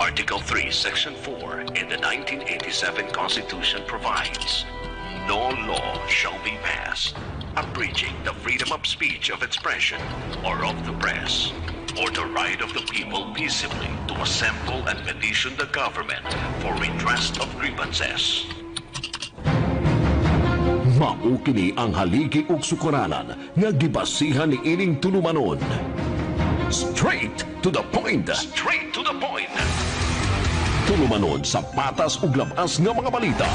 Article 3, Section 4 in the 1987 Constitution provides, "No law shall be passed abridging the freedom of speech, of expression, or of the press, or the right of the people peaceably to assemble and petition the government for redress of grievances." Mao kini ang haligi ug sukaranan nga gibasihan ni ining tulumanon. Straight to the point. Straight to the point. Tulumanon sa patas ug labas nga mga balita.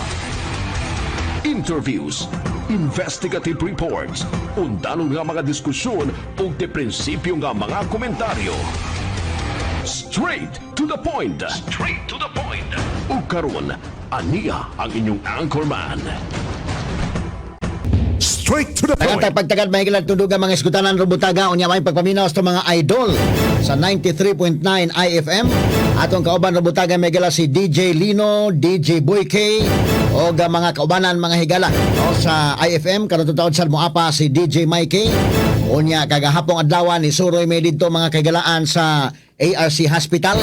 Interviews, investigative reports, undanon nga mga diskusyon ug de prinsipyo nga mga komentaryo. Straight to the point. Straight to the point. Ug karon, aniya ang inyong anchorman. Straight to the Tagan point. Pagtagad mahigala tunduga mga iskutanan robutaga unya may pagpaminaw sa mga idol sa 93.9 IFM. Atong kauban robutaga mahigala si DJ Lino, DJ Boy K o mga kaubanan mga higala, no, sa IFM karon taon sa moapa si DJ Mikey. Unya kagahapong adlaw ni suroy may didto mga kahigalaan sa ARC Hospital,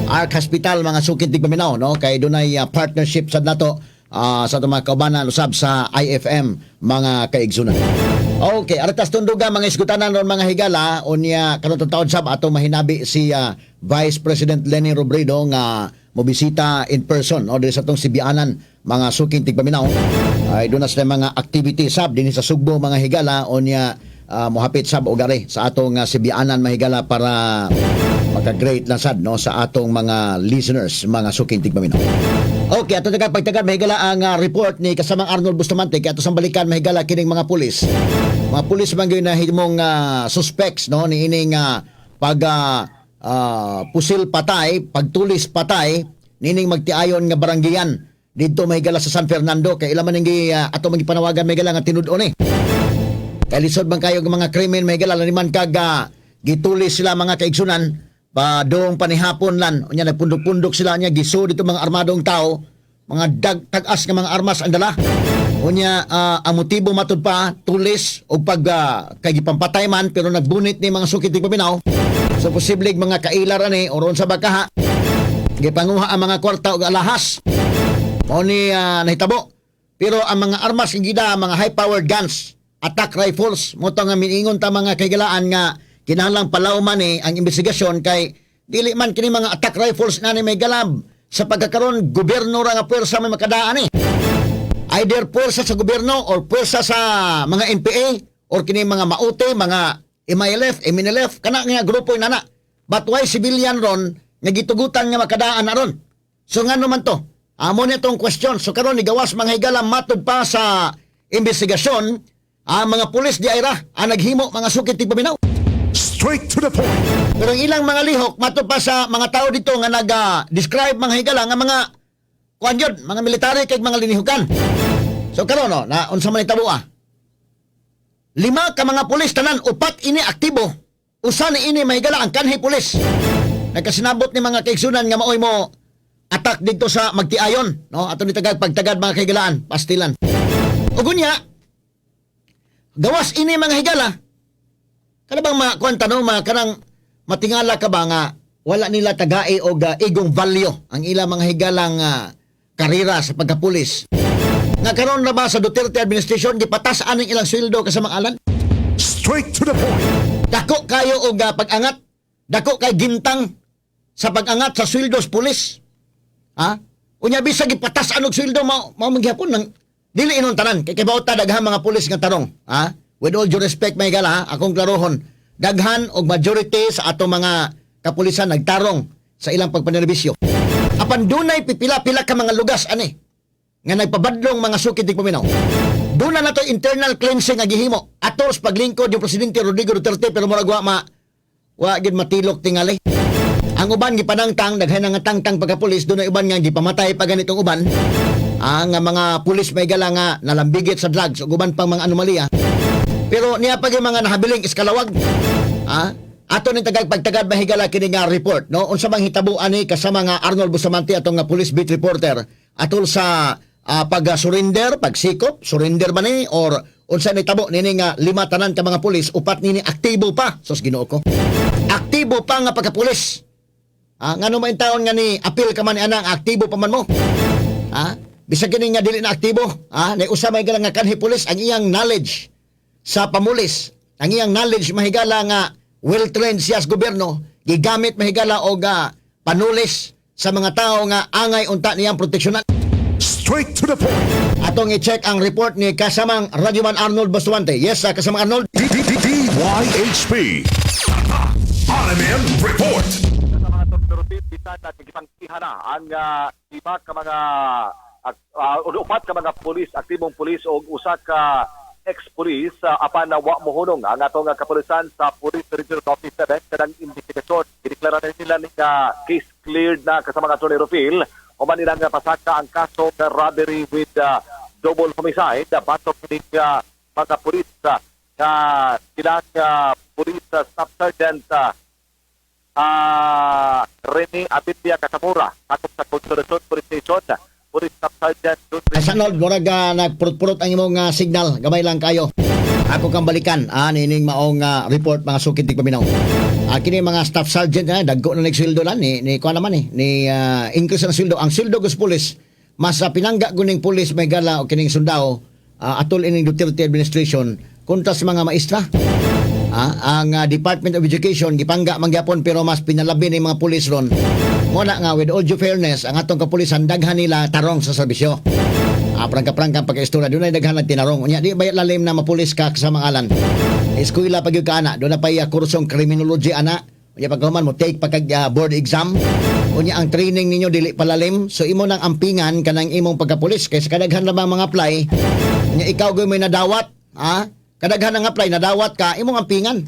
ARC Hospital, mga sukit tigpaminaw, no, kay dunay partnership sad nato sa atong mga kaubanan usab sa IFM, mga kaigsunan. Okay, artas tunduga mga isgutanan ron mga higala. Unya karon taon sab atong mahinabi si Vice President Leni Robredo nga mobisita in person, no, diri sa atong Sibianan, mga suking tigpaminaw. Ay doon na sila mga activity sab dinhi sa Sugbo, mga higala. Unya mohapit sab og ari sa atong Sibianan, mahigala, para maka-greet lang sad, no, sa atong mga listeners, mga suking tigpaminaw. Okay, ato taga pagtagad mahigala ang report ni kasamang Arnold Bustamante kay ato sang balikan, mahigala, kining mga pulis. Mga pulis man gyud na himong suspects, no, ni ining pag pusil patay, pagtulis patay nining magtiayon nga baranggayan didto, mahigala, sa San Fernando kay ila man ning ato magipanawagan, mahigala, nga tinud-on eh. Kay lisod man kayo ng mga krimen, may gala man kag gitulis sila, mga kaigsunan, pa doong panihapon lan. Unya nagpundok-pundok sila nya giso dito mga armadong tao, mga dag tag-as nga mga armas ang dala. Unya ang motibo matud pa tulis og pag kay gipampatay man, pero nagbunit ni mga sukit paminaw. So posibleng mga kailar ani or unsa ba kaha. Gipanguha ang mga kwarta ug alahas. Mao ni nahitabo. Pero ang mga armas nga gida, mga high-powered guns, attack rifles, mo to nga miingon ta, mga kahigalaan, nga kinahanglang palawman ni ang investigasyon kay dili man kini mga attack rifles na ni may galab sa pagkakaroon gobyerno ra nga puwersa may makadaan eh. Either puwersa sa gobyerno or puwersa sa mga NPA or kini mga Maute, mga MILF, MNLF, kana nga grupo nana. But why civilian ron nga gitugutan nga makadaan na ron? So ngano man to? Amo ni itong question. So karon ni gawas, mga higala, matud pa sa investigasyon ang mga pulis di ay ra ang naghimo, mga sukit tigpaminaw. Straight to the point. Pero ang ilang mga lihok matud pa sa mga tao dito nga naga-describe, mga higala, nga mga kuan yun, mga military kay mga linihukan. So karon, no, na unsa man itabo ah. Lima ka mga pulis tanan, upat ini aktibo. Usa ni ini, mahigala, ang kanhi pulis. Nagkasinabot ni mga kaigsunan nga maoy mo attack dito sa Magtiayon, no? Ato ni tagad pagtagad, mga kahigalaan, pastilan. Ug unya gawas ini, mga higala, kana bang mga kuan tanong, mga kanang matingala ka ba nga wala nila tagai og igong value ang ilang mga higalang karera sa pagkapulis? Nga karon na ba sa Duterte administration gipatas aning ilang sweldo, kasamang Alan? Straight to the point. Dako kayo og pag-angat, dako kay gintang sa pag-angat sa sweldo sa pulis. Ha? Unya bisag gipatas anog sweldo mao mao man gihapon nang dili inon tanan kay kibaw ta daghan mga pulis nga tarong. Ha? With all due respect, may gala, ha? Akong klarohon. Daghan og majority sa ato mga kapulisan nagtarong sa ilang pagpanerbisyo. Apan dunay pipila-pila ka mga lugas ani nga nagpabadlong, mga sukid di paminaw. Doon na nato internal cleansing nga gihimo. Atos paglingkod yung Presidente Rodrigo Duterte, pero murag wa gid matilok tingali. Ang uban gipanangtang, daghan nga tangtang pagkapulis, doon na uban nga gipamatay pa ganitong uban. Ang mga pulis may gala nga nalambigit sa drugs ug uban pang mga anomalya. Pero niya pa gyud mga nahabiling iskalawag. Ah, ato ning tagag pagtagad, mahigala, kini nga report, no, unsa bang hitabo ani kasama nga Arnold Bustamante, atong nga police beat reporter, atol sa pag-surrender, pagsikop, surrender ba ni or unsa ni tabo nini nga lima tanan ka mga pulis, upat nini aktibo pa. Sos Ginoo ko. Aktibo pa nga pagkapulis. Ah, ngano man taon nga ni apil ka man ni anang aktibo pa man mo? Ha? Bisag kini nga dili na aktibo, ha? Nay usa may nga kanhi pulis ang iyang knowledge sa pamulis, ang iyang knowledge, mahigala, nga well trained siya sa gobyerno, gigamit, mahigala, og panulis sa mga tao nga angay unta niyang proteksyonan. Straight to the point. Atong i-check ang report ni kasamang Radyoman Arnold Bastante. Yes, kasamang Arnold. D D D DYHP. RMN Report. Sa mga torpedo, bisan at gipangkiha na ang lima ka mga upat ka mga pulis, aktibong pulis o usa ka ex-pulis, apan na wa mohunong ang atong kapulisan sa Police Regional Office 7 kanang investigasyon. Gideklara na nila ni nga case cleared na, kasama nga Atty. Rofil, human nila nga pasaka ang kaso nga robbery with double homicide batok ning mga pulis nga sila nga Police Staff Sergeant Rene Abitia Kasamura, sakop sa Consolacion Police Station, Police Staff Sergeant Dudley Ay, Arnold, murag nagpurot-purot ang imong signal. Gamay lang kayo. Ako kang balikan nining maong report, mga sukit tigpaminaw. Kini mga staff sergeant na dagko na nagsweldo lan ni kuan naman eh ni increase ang sweldo. Ang sweldo sa pulis mas pinangga guning pulis may gala o kining sundao atol ining Duterte administration kontra sa mga maestra. Ang Department of Education gipangga man gyapon, pero mas pinalabi ni mga pulis ron. Mo na nga, with all due fairness, ang atong kapulisan, daghan nila tarong sa serbisyo. Prangka-prangka ang pagkaistorya, doon ay daghan ang tinarong. Unya, di ba lalim na mapulis ka sa mga alan? Eskwela pag ka ana, doon na pa kursong criminology ana. Unya pagkahuman mo take pa kag board exam. Unya ang training ninyo dili palalim. So imo nang ampingan kanang imong pagkapulis kay sa kadaghan lamang mga apply. Unya ikaw gyud may nadawat, ha? Kadaghan ang apply, nadawat ka, imong ampingan.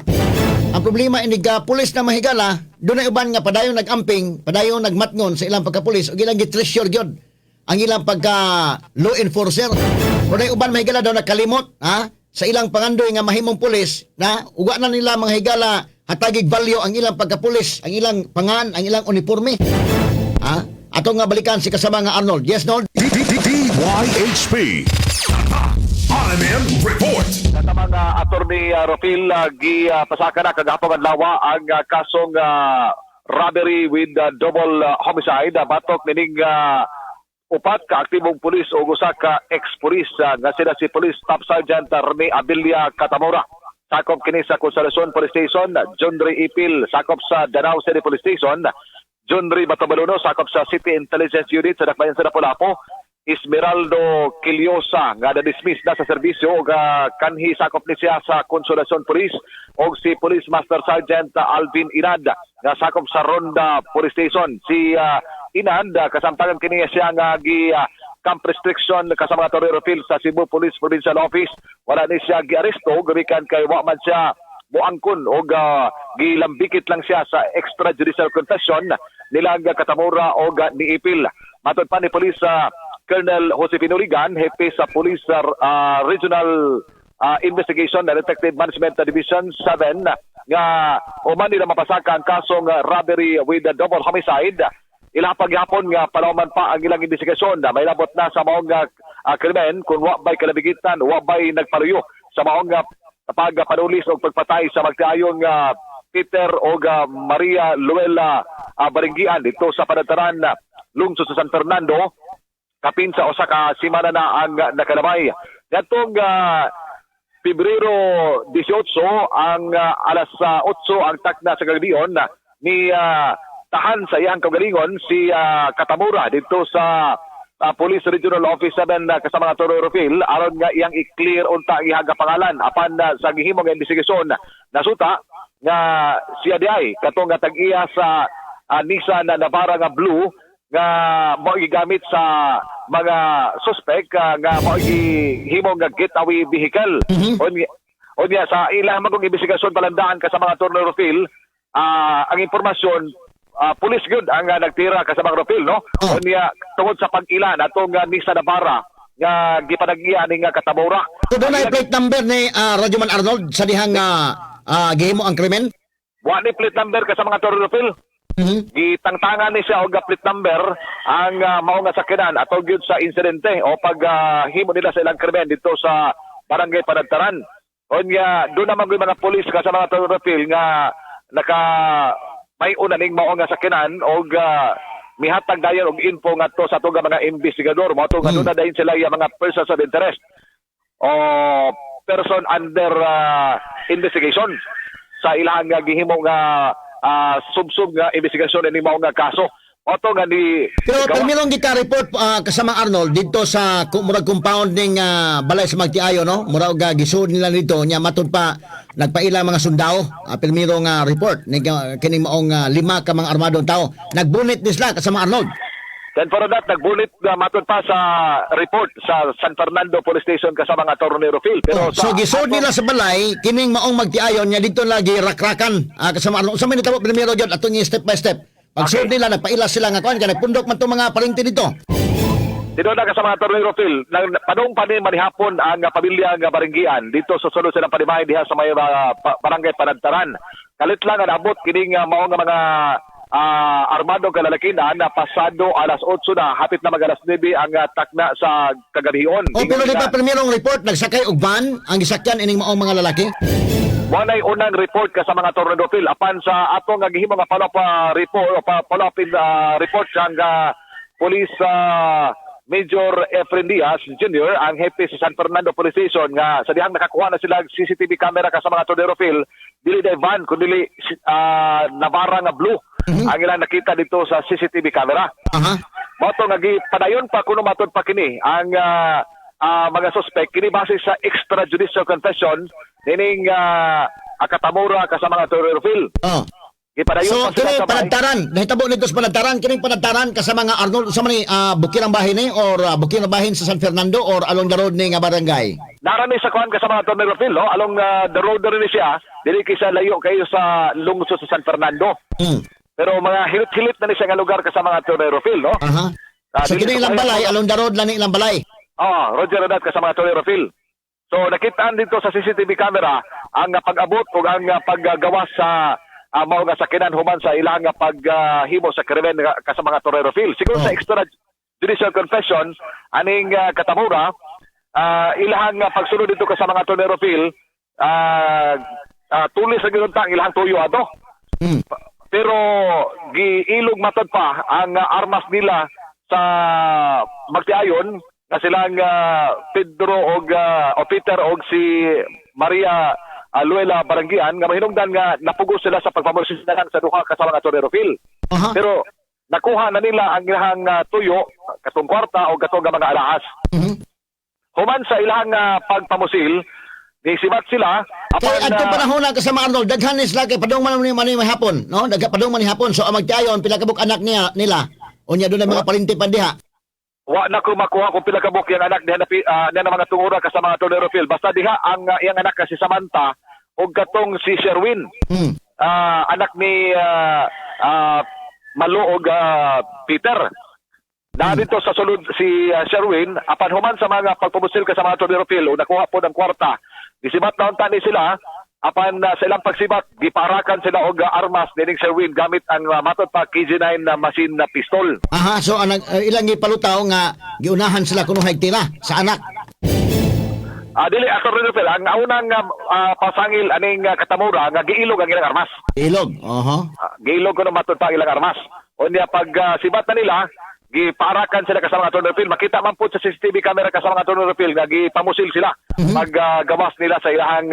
Ang problema ini ka pulis na mahigala, doon na uban nga padayon nag-amping, padayon nagmatngon sa ilang pagkapulis ug ilang gi-treasure gyud ang ilang pagka law enforcer. Pero na uban, mahigala, daw nakalimot, ha, sa ilang pangandoy nga mahimong pulis na uga na nila mga higala hatagig value ang ilang pagkapulis, ang ilang pangan, ang ilang uniforme. Ha? Ato nga balikan si kasama nga Arnold. Yes, Nold? D D D DYHP. RMN Report. Sa mga Attorney Rofil, gipasaka na kagahapon adlaw ang kasong robbery with double homicide batok nining upat ka aktibong pulis o usa ka ex-pulis nga sila si Police Staff Sergeant Rene Abilia Catamora, sakop kini sa Consolacion Police Station, John Ray Ipil, sakop sa Danao City Police Station, John Ray Batabaluno, sakop sa City Intelligence Unit sa Dakbayan sa Lapu-Lapu, Esmeraldo Quiliosa nga na-dismiss na sa serbisyo ug kanhi sakop ni siya sa Consolacion Police, ug si Police Master Sergeant Alvin Inad nga sakop sa Ronda Police Station. Si Inad, kasamtangan kini siya nga gi camp restriction kasama nga Torero Phil sa Cebu Police Provincial Office. Wala ni siya giaresto gumikan kay wa man siya muangkon og gilambikit lang siya sa extrajudicial confession nila nga Katamura og ni Ipil. Matod pa ni Police Colonel Jose Pinurigan, hepe sa Police Regional Investigation and Detective Management Division 7, nga human nila mapasaka ang kasong robbery with a double homicide, ila pagyapon nga palawman pa ang ilang investigasyon na may labot na sa maong krimen kung wa bay kalabigitan, wa bay nagpaluyo sa maong pagpanulis o pagpatay sa magtiayong Peter o Maria Luella Baringgian dito sa Panadtaran, lungsod sa San Fernando, kapin sa usa ka semana na ang nakalabay. Ngadtong Pebrero 18 ang alas 8 ang takna sa kagabion ni tahan sa iyang kaugalingon si Katamura dito sa Police Regional Office 7 kasama nga Toro Rofil aron nga iyang i-clear unta ang iyang pangalan, apan sa gihimong nga investigasyon nasuta nga siya diay katong nga tag-iya sa Nissan na Navara nga blue nga mao gigamit sa mga suspect nga mao gihimong nga getaway vehicle. Unya sa ilang magong investigasyon palandaan ka sa mga Torno Rofil, ang impormasyon, pulis gyud ang nagtira kasama Rofil, no? Oh. Unya tungod sa pag-ila natong Nissan Navara nga gipanag-iya ni nga Katamura. So doon ay plate number ni Radyoman Arnold sa dihang gihimo ang krimen? Wa ni plate number kasama mga Torno Rofil. Gitangtangan ni siya og plate number ang mao nga sakyanan atol gyud sa insidente o pag himo nila sa ilang krimen dito sa Barangay Panadtaran. Unya doon naman gyud mga pulis kasama mga Torrefil nga naka May una ning mao nga sakyanan og mihatag dayon og info ngadto sa atong mga investigador. Mao to nga duna dayon sila yung mga persons of interest o person under investigation sa ilang nga gihimo nga subsub nga investigasyon ini mao nga kaso. Mao to nga ni Pero permirong gika-report, kasamang Arnold, dito sa murag compound ning balay sa Magtiayo, no? Murag gisud nila dito nya, matud pa nagpaila mga sundao. Permiro nga report ni kining maong lima ka mga armadong tao. Nagbunit ni sila, kasamang Arnold. Then for that, nagbunit na matod pa sa report sa San Fernando Police Station, kasama nga Attorney Rofil. Pero Oh, so sa gisud nila sa balay kining maong Magtiayon nya dito lagi rakrakan, kasama Arnold. Unsa may nitabo primero gyud atong step by step? Pagsud nila, nagpaila sila nga kuan kay nagpundok man tong mga parinti dito. Dito na, kasama nga Attorney Rofil, nang padung pa ni manihapon ang pamilya nga Baringgian dito sa sulod silang panimahin diha sa may barangay Panadtaran. Kalit lang nga naabot kining mao nga mga armado kalalakinan na pasado alas 8 na, hapit na mag alas 9 ang takna sa kagabion. O pero di ba primerong report nagsakay og van ang gisakyan ining maong mga lalaki? Mao nay unang report ka sa mga Tornado Phil apan sa atong nga gihimo nga follow up report o follow up report sa Police Major Efren Diaz Jr., ang hepe sa San Fernando Police Station, nga sa dihang nakakuha na sila og CCTV camera ka sa mga Tornado Phil, dili day van kundi Navara nga blue ang ilang nakita dito sa CCTV camera. Mao to nga gipadayon pa kuno matod pa kini ang mga suspect kini base sa extrajudicial confession nining Akatamura kasama nga Torero Phil. Gipadayon So pa sila kini sa balay. Panadtaran, nahitabo nito sa Panadtaran, kining Panadtaran, kasama nga Arnold, sa man ni Bukirang Bahin ni or Bukirang Bahin sa San Fernando or along the road ni nga barangay? Narami sa kuan, kasama nga Torero Phil, no? Along the road na rin siya, dili kaysa layo kayo sa lungsod sa San Fernando. Pero mga hilit-hilit na ni siya nga lugar, kasama nga Torero Phil, no? So Dili kini sa ilang balay along the road lang ni ilang balay. Oh, Roger Radat, kasama nga Torero Phil. So nakitaan dito sa CCTV camera ang pag-abot o ang paggawas sa mao nga sakinan human sa ilang paghimo sa krimen kasama nga Torero Phil. Siguro sa extra judicial confession aning Katamura, ilahang pagsunod dito kasama nga Torero Phil, tulis sa gyud ang ilahang tuyo ato. Pero giilog matod pa ang armas nila sa Magtiayon nga silang Pedro og o Peter og si Maria Luela Baranggian nga mahinungdan nga napugos sila sa pagpamusil na lang sa duha kasama nga Torero Phil. Pero nakuha na nila ang ilahang tuyo, katong kwarta o katong nga mga alahas. Human sa ilahang pagpamusil, nisibat sila Kay apan, adto panahon na, kasama Arnold, daghan ni sila kay padung man ni man ni hapon, no? Daghan padung man ni hapon. So ang Magtiayon, pila ka anak niya nila. Unya doon ang mga parinti pa diha. Wa na ko makuha kung pila ka buok yang anak diha na diha na mga tungura ka sa mga Torero Phil. Basta diha ang iyang anak nga si Samantha ug katong si Sherwin. Anak ni Malo og Peter. Na dito sa sulod si Sherwin apan human sa mga pagpamusil ka sa mga Torero Phil o nakuha po ng kwarta. Gisibat na unta ni sila apan sa ilang pagsibat giparakan sila og armas nining Sherwin gamit ang matod pa KG9 na machine na pistol. Aha, so ang ilang gipalutaw nga giunahan sila kuno tira sa anak. Dili, Atty. Rufel, ang unang pasangil aning Katamura nga giilog ang ilang armas. Ilog. Oho. Giilog ko na matod pa ang ilang armas. O niya pag sibat na nila, giparakan sila kasama nga Atty. Rufel. Makita man po sa CCTV camera, kasama nga Atty. Rufel, nga gipamusil sila. Pag gawas nila sa ilang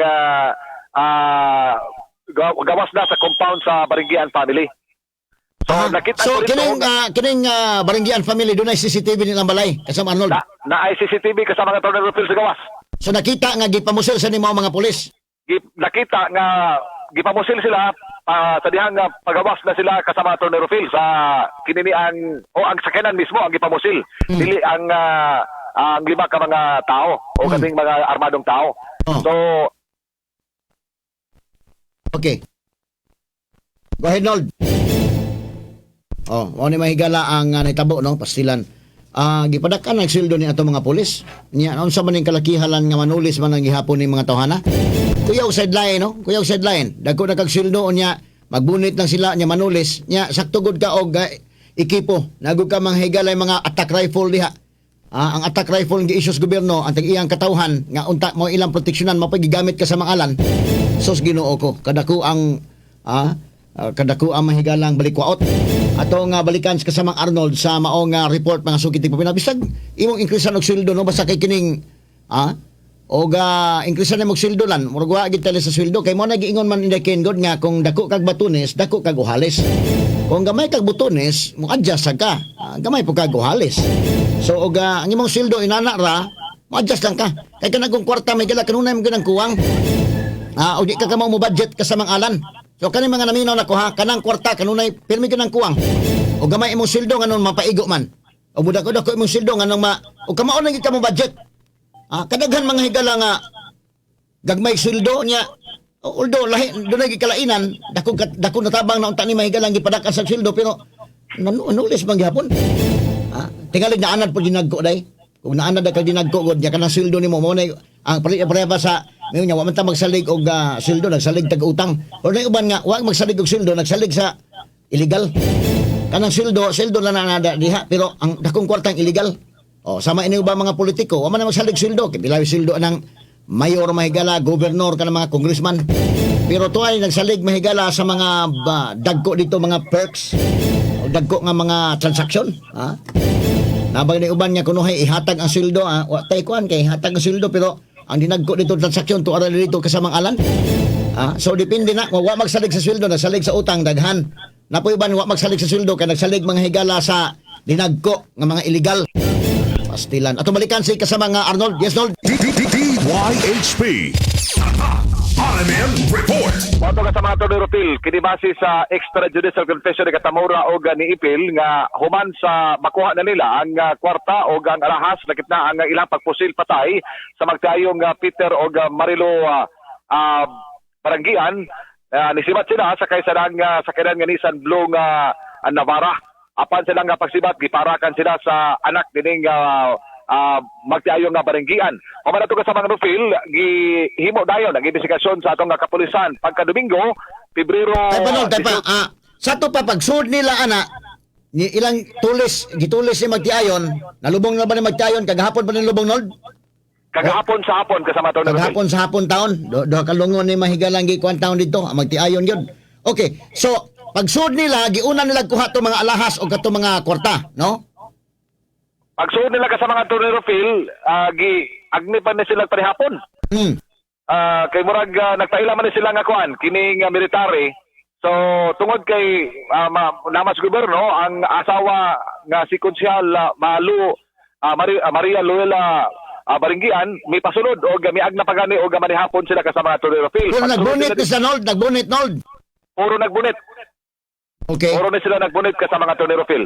gawas na sa compound sa Baringgian family. So nakita So ko rito, kining Baringgian family dunay CCTV nilang balay, kasama Arnold? Na ay CCTV, kasama nga Atty. Rufel, sa gawas. So nakita nga gipamusil sa nimo mga pulis. Nakita nga gipamusil sila sa dihang nga pagawas na sila, kasama Atty. Rufil, sa kinini ang o ang sakyanan mismo ang gipamusil, dili ang lima ka mga tao o kaning mga armadong tao. So Okay. Go ahead, Nold. Oh, mao ni mahigala ang nahitabo, no, pastilan. Gipadakan ang sweldo ni ato mga pulis. Nya unsa man ning kalakihalan nga manulis man ang gihapon ni mga tawhana? Kuyaw sideline, no? Kuyaw sideline. Dagko na kag sweldo unya magbunit lang sila nya manulis. Nya sakto gud ka og ekipo. Nagug ka mga higalay mga attack rifle diha. Ang attack rifle gi issue sa gobyerno ang tag-iyang katawhan nga unta mo ilang proteksyonan mapagigamit ka sa mga alan. Sos Ginoo ko, kadako ang Kadako ang mahigalang balikwaot. Ato nga balikan sa kasamang Arnold sa maong report, mga suki tigpaminaw. Bisag imong increasean og sweldo, no, basta kay kining og increasean nimo og sweldo lan murag wa gid tali sa sweldo kay mo na giingon man Inday Ken God nga kung dako kag batunes, dako kag uhales. Kung gamay kag butones, mo adjust sa ka. Gamay po kag uhales. So og ang imong sweldo inana ra, mo adjust lang ka. Kay kanang kung kwarta may gala kanunay mo ganang kuwang. O di ka kamo mo budget kasamang Alan. So kani mga naminaw nako ha, kanang kwarta kanunay pirmi ka nang kuwang. O gamay imong sweldo nganon mapaigo man. O budak ko dako imong sweldo nganong ma o kamao na gyud ka mo budget. Kadaghan mga higala nga gagmay sweldo niya. Although lahi dunay gikalainan, dako dako natabang na unta ni mahigalang gipadak sa sweldo pero nanulis man gihapon. Tingali naanad po dinagko day. Kung naanad ka dinagko gud nya kanang sweldo nimo mo na ang pare pare pa sa mayon nya wa man ta magsalig og sweldo, nagsalig tag utang. Or nay uban nga wa magsalig og sweldo, nagsalig sa illegal. Kanang sweldo, sweldo na na diha pero ang dakong kwartang illegal. O sama ini ba mga politiko, wa man na magsalig sweldo, kay pila sweldo ng mayor mahigala, gobernador kanang mga congressman. Pero to ay nagsalig mahigala sa mga ba, dagko dito mga perks o dagko nga mga transaksyon, ha? Nabag ni uban nga kunuhay ihatag ang sweldo, ha? Wa tay kuan kay ihatag ang sweldo pero ang dinagko dito transaksyon to ara dito kasamang Alan. So depende na wa magsalig sa sweldo, nagsalig sa utang daghan. Napoy uban wa magsalig sa sweldo kay nagsalig mga higala sa dinagko nga mga illegal. Pastilan. Ato balikan si kasama nga Arnold. Yes, Nold. D D D DYHP. RMN Report. Wato ka sa mga Tony Rupil, kini base sa extrajudicial confession ni Katamura og ni Ipil nga human sa makuha na nila ang kwarta og ang alahas lakip na ang ilang pagpusil patay sa magtayong Peter og Marilo Baranggian, nisibat sila sa kay sarang sakyanan nga Nissan Blue nga Navara. Apan sila nga pagsibat, giparakan sila sa anak dining magtiayong nga baranggian. Human ato ka sa mga Rufil, gihimo dayon ang investigasyon sa atong nga kapulisan. Pagka Domingo, Pebrero. Tay pa, Nold, tay pa. Sa to pa pagsud nila ana ni ilang tulis, gitulis ni Magtiayon, nalubong na ba ni Magtiayon kagahapon pa ni lubong, Nold? Kagahapon sa hapon kasama Tony Rufil. Kagahapon sa hapon taon, do, duha ka lungon ni mahigalang gikuan taon dito, ang Magtiayon yun. Okay, so pagsud nila, giuna nila kuha to mga alahas o kato mga kwarta, no? Pagsuod nila kasama nga Tony Rufil, gi agni pa ni sila parihapon. Kay murag nagpaila man ni sila nga kuan kining military. So tungod kay namas gobyerno ang asawa nga si Konsehal Malu Maria Luela Baringgian may pasunod og miagna pa gani og manihapon sila kasama nga Tony Rufil. Pero Pagsulod nagbunit sila ni sa Nold, nagbunit, Nold. Puro nagbunit. Okay. Puro ni sila nagbunit kasama nga Tony Rufil.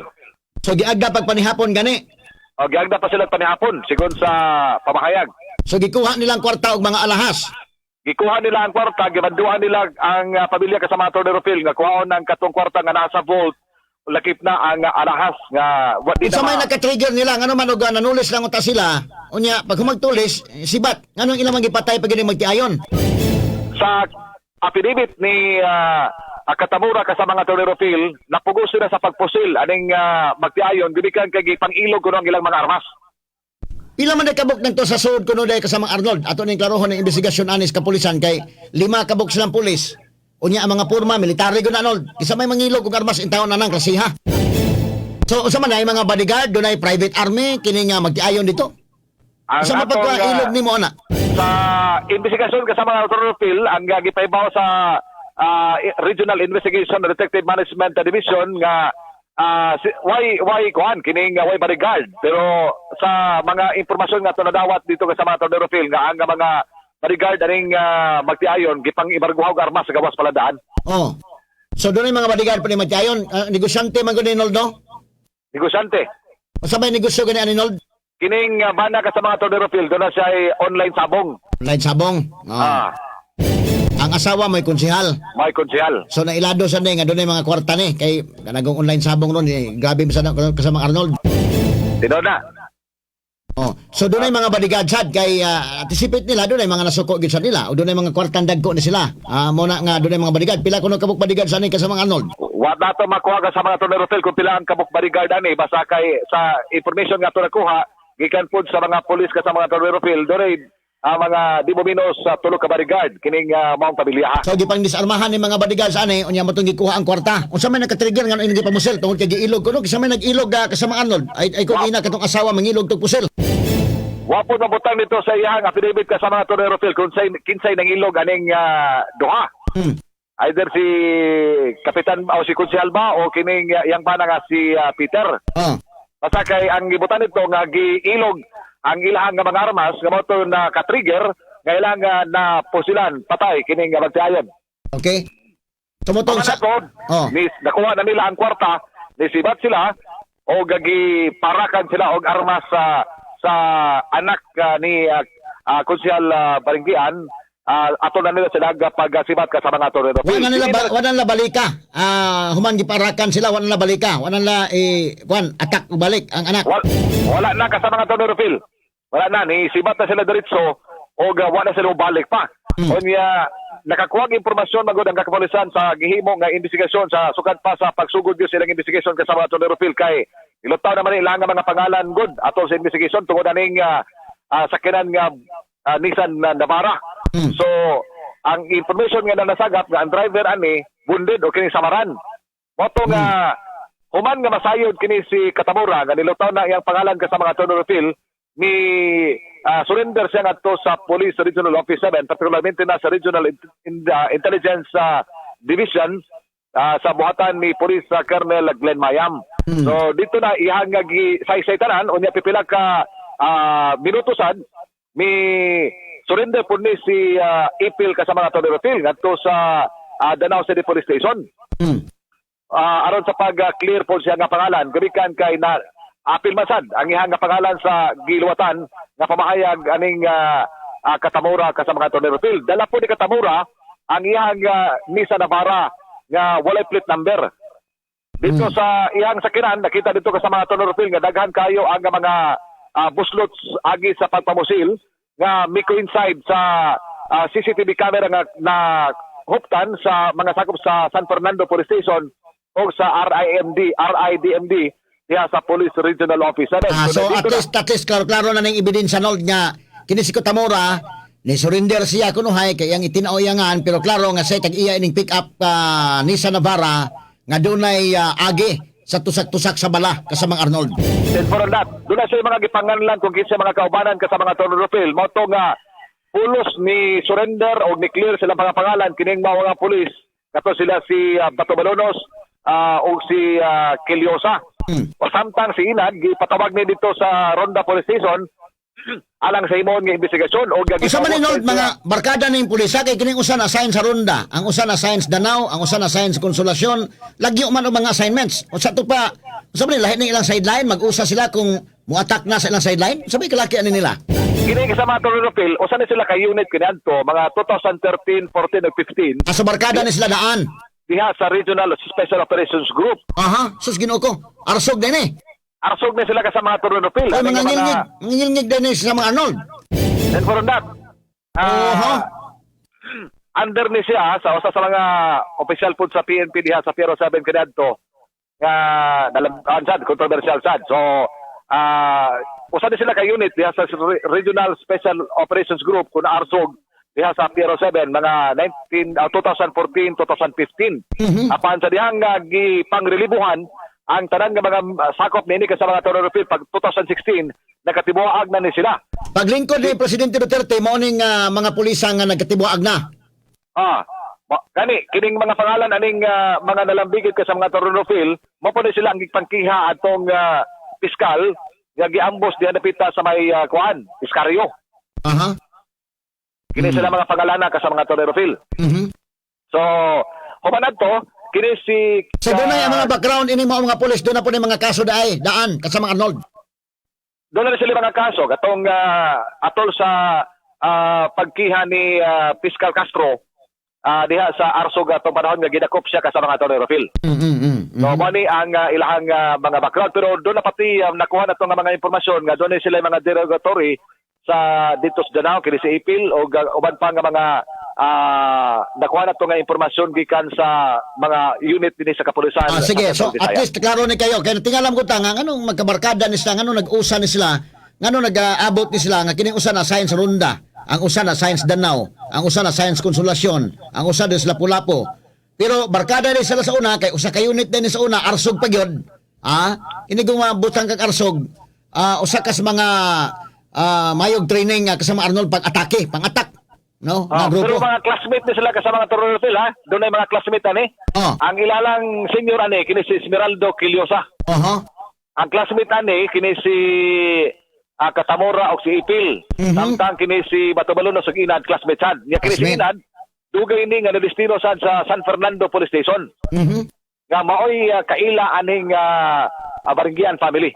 So giagda pagpanihapon gani. O giagda pa sila panihapon sigon sa pamahayag. So gikuha nilang kwarta og mga alahas. Gikuha nila ang kwarta, gimanduhan nila ang pamilya kasama Tony Rufil nga kuhaon ang katong kwarta nga nasa vault lakip na ang alahas nga wa di Unsa na may naka-trigger nila ngano man og nanulis lang unta sila. Unya pag humagtulis, sibat nganong ilang gipatay pag ini Magtiayon? Sa affidavit ni Katamura kasama nga Tony Rufil, napugos sila sa pagpusil aning Magtiayon gikan kay gipang-ilog kuno ang ilang mga armas. Pila man kabuk nagto sa sud kuno day kasamang Arnold? Ato ning klarohon ng investigasyon anis kapulisan kay lima kabuk silang pulis. Unya ang mga porma military gud Arnold. Kinsa may mangilog og armas intawon na nang klasiha. So unsa man ay mga bodyguard, dunay private army kini nga Magtiayon dito? Ang Unsa man atong, pagka ilog nimo ana? Sa investigasyon kasama nga Tony Rufil ang gipaibaw sa Regional Investigation and Detective Management Division nga why kuan kining why bodyguard, pero sa mga impormasyon nga ato nadawat dito kasama Tony Rufil nga ang mga bodyguard aning Magtiayon gipang ibarguhaw og armas sa gawas paladaan. Oh. So dunay mga bodyguard pa ni Magtiayon, negosyante man gud ni Nold, no? Negosyante. Unsa may negosyo gani ani Nold? Kining bana kasama Tony Rufil doon na siya ay online sabong. Online sabong. Oh. Ang asawa may konsehal. May konsehal. So nailado sa nga dunay mga kwarta ni kay kanagong online sabong ron eh, grabe man sa kasama Arnold. Tinood na. Oh, so dunay mga bodyguard sad kay anticipate nila dunay mga nasuko gyud sa nila o dunay mga kwartang dagko ni sila. Mo na nga dunay mga bodyguard. Pila kuno kabuk bodyguard sa ni kasama Arnold? Wa na to makuha ka sa mga Tony Rufil kung pila ang kabuk bodyguard ani, basta kay sa information nga to nakuha gikan pod sa mga pulis kasama mga Tony Rufil dunay ang mga di mo minus sa tulo ka bodyguard kining maong pamilya, ha. So gipang disarmahan ni mga bodyguards ani, unya mo tong gikuha ang kwarta. Unsa may nakatrigger nga ini gipamusil tungod kay giilog kuno, kinsa may nag-ilog, kasama Arnold? Ay ay ko ina katong asawa mangilog tog pusil. Wa po nabutang nito sa iyang affidavit kasama nga Torero Phil kung kinsay nangilog aning duha. Either si Kapitan o si Konsehal ba o kining iyang bana nga si Peter. Basta kay ang gibutan nito nga giilog ang ilahang nga mga armas nga mao to na ka-trigger nga ilang na pusilan patay kining nga magtiayon. Okay. Tumutong Mga sa nakod, ni, nakuha na nila ang kwarta, nisibat sila o gagiparakan sila og armas sa sa anak ni Konsehal Baringgian, ato na nila sila pagsibat kasama nga Torero. Wa na nila balika. Human giparakan sila, wa na nila balika. Wa na nila eh kuan attack og balik ang anak. Wala na kasama nga Torero Phil. Wala na, ni sibat na sila diretso o wa na sila balik pa. Unya nakakuha og impormasyon magud ang kapolisan sa gihimo nga investigasyon sa sukad pa sa pagsugod gyud silang investigasyon kasama nga Torero Phil kay ilutaw naman ilang nga mga pangalan gud atol sa investigasyon tungod aning sakyanan nga Nissan na Navara. So ang information nga nasagap nga ang driver ani wounded o kini samaran. Mao to nga human nga masayod kini si Katamura nga nilutaw na iyang pangalan kasama nga Torero Phil ni surrender siya ngadto sa Police Regional Office 7, particularmente na sa Regional Intelligence Division sa buhatan ni Police Colonel Glenn Mayam. So dito na iyang nga gisaysay tanan, unya pipila ka minuto sad mi surrender pud ni si Ipil kasama nga Torero Phil ngadto sa Danao City Police Station. Aron sa pag-clear po siya nga pangalan gumikan kay na apil masad ang iyang nga pangalan sa giluwatan nga pamahayag aning Katamura kasama nga Tornero Phil. Dala po ni Katamura ang iyang Nissan Navara nga walay plate number. Dito sa iyang sakinan nakita dito kasama nga Tornero Phil nga daghan kayo ang mga buslots agi sa pagpamusil nga mi coincide sa CCTV camera nga na huptan sa mga sakop sa San Fernando Police Station o sa RIMD, RIDMD diha sa Police Regional Office 7. So at nandito na. least at least klaro-klaro na ning ebidensya, Nold, nga kini si Kutamura ni surrender siya kunuhay kay iyang itin-aw iyangan, pero klaro nga siya tag-iya ining pick up Nissan Navara nga dunay agi sa tusak-tusak sa bala, kasamang Arnold. Then for that, doon na siya yung mga gipanganlan kung kinsa mga kaubanan ka sa mga Torno Phil. Mao to nga pulos ni surrender o ni clear silang mga pangalan kining mga pulis. Kato sila si Bato Balonos o si Kelyosa. O samtang si Inag gipatawag ni dito sa Ronda Police Station alang sa imong nga investigasyon o Usa man ni, Nold, mga barkada ning pulisa kay kining usa na assign sa Ronda, ang usa na assign sa Danao, ang usa na assign sa Consolacion, lagyo man og mga assignments. Usa to pa, usa man ni lahi ning ilang sideline, mag-usa sila kung mo-attack na sa ilang sideline. Usa may kalaki ani nila? Kini kasama Torno Phil, usa ni sila ka unit kaniadto mga 2013, 14 ug 15 Sa barkada ni sila daan. Diha sa Regional Special Operations Group. Aha, sus, Ginoo ko. Arsog din eh. Arsog na sila kasama mga Torno Phil. Ay, Ano mga yung ngilngig, ngilngig din eh sa mga Arnold. And for that, under ni siya sa usa sa mga opisyal po sa PNP diha sa Piero 7 kaniadto nga dalam sad controversial sad. So usa ni sila ka unit diha sa Regional Special Operations Group kung arsog diha sa Piero 7 mga 19 2014 2015. Apan sa dihang gipangrelibuhan ang tanan nga mga sakop niini sa mga Torero Phil pag 2016 nakatibuag na ni sila. Paglingkod ni Presidente Duterte, mao ning mga pulisa nga nagkatibuag na. Gani kining mga pangalan aning mga nalambigit ka sa mga Toronto Phil, mo po ni sila ang gipangkiha atong piskal nga giambos diha napita sa may kuan, Iscario. Kini sila mga pangalana ka sa mga Torero Phil. So, human adto kini si So doon na yung mga background ini mga pulis, doon na po ni mga kaso daay, daan kasama Arnold. Doon na sila mga kaso katong atol sa pagkiha ni Fiscal Castro diha sa Arsog atong panahon nga gidakop siya kasama mga Torero Phil. So mo ni ang ilahang mga background, pero doon na pati nakuha na nga mga impormasyon nga doon na sila yung mga derogatory sa dito sa Danao kini si Ipil o uban pa nga mga nakuha na to nga impormasyon gikan sa mga unit dinhi sa kapulisan. Ah, sige, sa so Central at Visayas. least klaro ni kayo. Kaya tingalam ko ta nga nganong magkabarkada ni sila, nganong nag-usa ni sila, nganong nag-aabot ni sila nga kining usa na science ronda. Ang usa na Science Danao, ang usa na Science Consolacion, ang usa des Lapu-Lapu. Pero barkada ni sila sa una kay usa ka unit din sa una, Arsog pa gyud. Ini kung mabutang kag Arsog, usa ka sa mga mayog training nga kasama Arnold pag-atake, pang-attack, no? Ah, Nga grupo. pero mga classmate ni sila kasama nga Attorney Rufil ha. Doon ay mga classmate ani. Ang ilalang senior ani kini si Esmeraldo Quiliosa. Ang classmate ani kini si Katamora o si Ipil. Samtang kini si Batobalon sa Inad classmate sad. Nya kini si Classmate. Inad dugay ni nga nadestino sad sa San Fernando Police Station. Nga maoy kaila aning Baringgian family.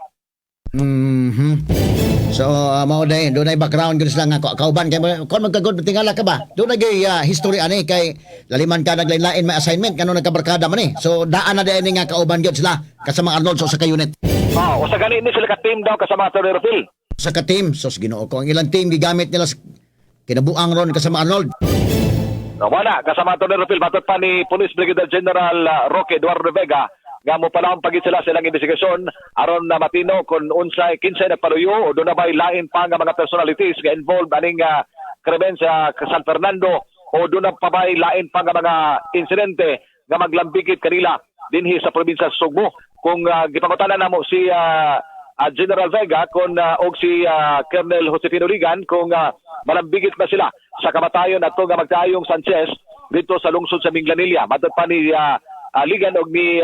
So, mao day, doon ay background gyud sila nga kauban kay kon magkagod tingala ka ba? Doon ay history ani kay laliman ka naglain-lain may assignment kano nagkabarkada man eh. So daan na day ni nga kauban gyud sila kasama Arnold so sa ka unit. Oh, usa gani ni sila ka team daw kasama Attorney Rufil. Sa ka team, sos Ginoo ko ang ilang team gigamit nila sa kinabuang ron kasama Arnold. No, wala kasama Attorney Rufil matod pa ni Police Brigadier General Roque Eduardo Vega nga mo pagid sila silang investigasyon aron na matino kung unsay kinsay nagpaluyo o doon na ba'y lain pa nga mga personalities nga involved aning krimen sa San Fernando o doon na pa ba'y lain pa nga mga insidente nga maglambigit kanila dinhi sa probinsya sa Sugbo. Kung gipangutana namo si General Vega kung og si Colonel Josefino Ligan kung malambigit ba sila sa kamatayon ato nga magkaayong Sanchez dito sa lungsod sa Minglanilla. Matod pa ni Ligan og ni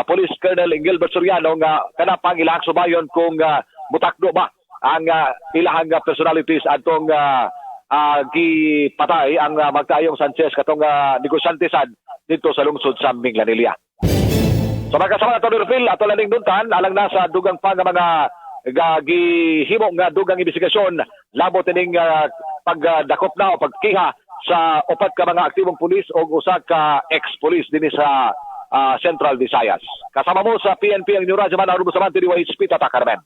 Police Colonel Engilbert Soriano nga kana pang ilahang subayon kung mutakdo ba ang ilahang personalities atong gipatay ang magkaayong Sanchez katong negosyante sad dito sa lungsod sa Minglanilla. So mga kasama na Rufil, ato laning nuntan, alang na sa dugang pa nga mga gihimo nga dugang investigasyon labot ining pagdakop na o pagkiha sa upat ka mga aktibong pulis o usa ka ex-pulis dinhi sa Central Visayas. Kasama mo sa PNP ang inyong radyo man, Arubo Samante, DYHP, Tata Carmen.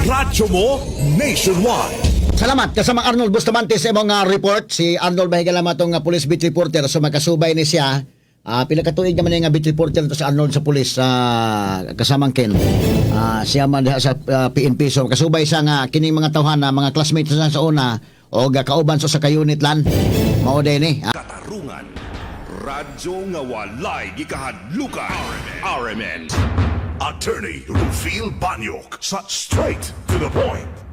Radyo mo nationwide. Salamat kasama Arnold Bustamante sa imong report. Si Arnold Bahigala matong police beat reporter, so makasubay ni siya. Pila ka tuig naman nga beat reporter to sa Arnold sa police kasamang Ken. Siya man diha sa PNP, so kasubay siya nga kining mga tawhan na mga classmates na sa una o kauban so sa ka-unit lan. Mao din ni. Katarungan. Radyo nga walay gikahadlukan. RMN. Attorney Rufil Banyok sa Straight to the Point.